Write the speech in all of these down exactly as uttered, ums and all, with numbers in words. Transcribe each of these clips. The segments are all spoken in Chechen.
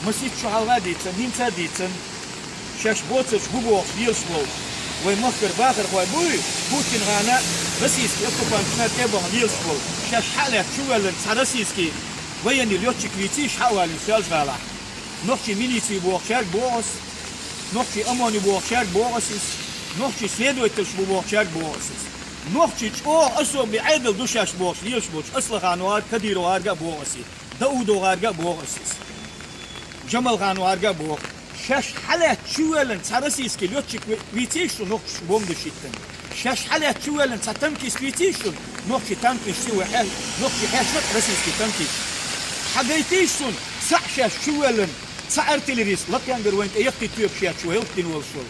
Масийтта шу хьалха дийцина, хӀинца а дийцина, шаьш боцурш бу бохуш лелаш болу вайн махкара бахархой буй, Путин гӀана, российский оккупанташна тӀе а бахана лелаш болу, шаьш хьа а лаьцна чувоьллина цхьа российский военный лётчик вийцийша хьа а валийна Соьлжа-ГӀалахь. Нохчий милиций бохучаьрга боху ас, нохчий ОМОН ю бохучаьрга боху ас иза, нохчий следовательш бу бохучаьрга боху ас иза. Нохчий чӀогӀа особый Ӏедал ду шаьш бохуш лелаш болчу АслахановгӀарга, КадыровгӀарга а боху ас иза, ДаудовгӀарга а боху ас иза, ЖамалхановгӀарга а боху. Шаьш хьа а лаьцна чувоьллина цхьа российский лётчик ви-, вийцийша шуна нохчашка бомба дашийтина. Шаьш хьа а лаьцна чувоьллина цхьа танкист вийцийша шуна, нохчий танкисташ вай хьеш-, нохчий хьешна а российский танкист. Хьагайтийша шуна, цхьаъ шаьш чувоьллина, цхьа артиллерист, лакхенгара вайна тӀе яккхий тоьпаш етташ вай хӀаллакдина волуш волу.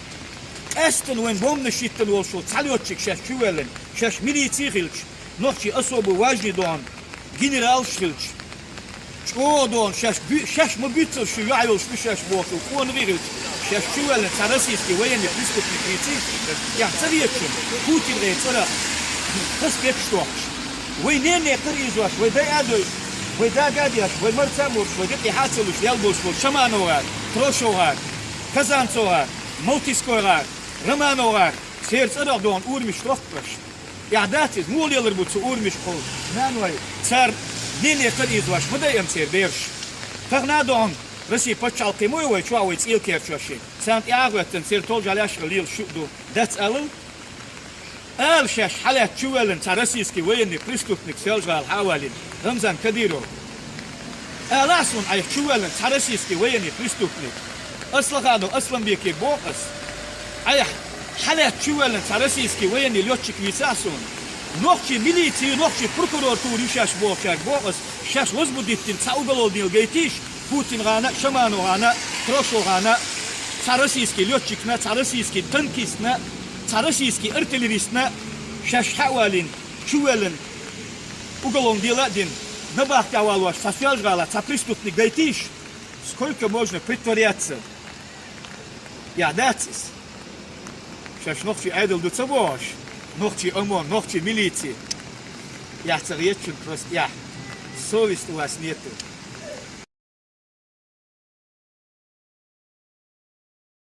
Къаьсттина вайна бомба дашийтина волуш волу цхьа лётчик шаьш чувоьллина, шаьш милиций хилча, нохчий особо важный дохьуна генералш хилча, чӀогӀа дохьуна шаьш буь-, шаьш ма-буьйццалла шу юьхь йолуш ду шаьш бохуш, къонахий хилча, шаьш чувоьллина цхьа российский военный преступник вийцийша, тӀехь ца хеташ, Путин гӀеран цӀарах конспекташ тохкуш. Вай нене кара ийзош, вай дайа а дойуш, вай дага а деш, вай марца а мурдаш, вай декъий хьа а ца луш, ял болуш болу ШамановгӀар, ТрошевгӀар, КазанцевгӀар, МалтийскойгӀар, РомановгӀар, церан цӀарах дохьуна урамаш тохку аша. Эхь дац иза, муха лелар бу цу урамашкахула наной, цара нене кара ийзош ма дайа церан бераш. Тахана а дохьуна Россия пачхьалкхе ма ю вай чохь вай цӀийлакерчош шен. Царна тӀе а хӀоьттина, церан толжалеш а лелаш шу а ду. Дац алал? Ала шаьш хьа а лаьцна чувоьллина цхьа российский военный преступник Соьлжа-ГӀала хьа а валийна, Рамзан Кадыров. Алахьа суна, айхьа чувоьллина цхьа российский военный преступник, Аслаханов Асламбеке боху ас. Айхьа хьа а лаьцна чувоьллина цхьа российский военный лётчик вийцахьа суна. Нохчий милиций, нохчий прокуратура ю шаьш бохучаьрга боху ас, шаьш возбудить дина цхьа уголовный дело гайтийша, Путин гӀана, Шаманов гӀана, Трошев гӀана, цхьа российский лётчикна, цхьа российский танкистна, цхьа российский артиллеристна шаьш хьа а валийна, чувоьллина, уголовный дело а дина, набахтехь валош цхьа Соьлжа-ГӀалахь цхьа преступник гайтийша, сколько можно притворяться? Эхь дац иза? Шаьш нохчий Ӏедал ду ца бохуш, нохчий ОМОН, нохчий милиций. Эхь ца хетачун просто эхь. Совесть у вас нету.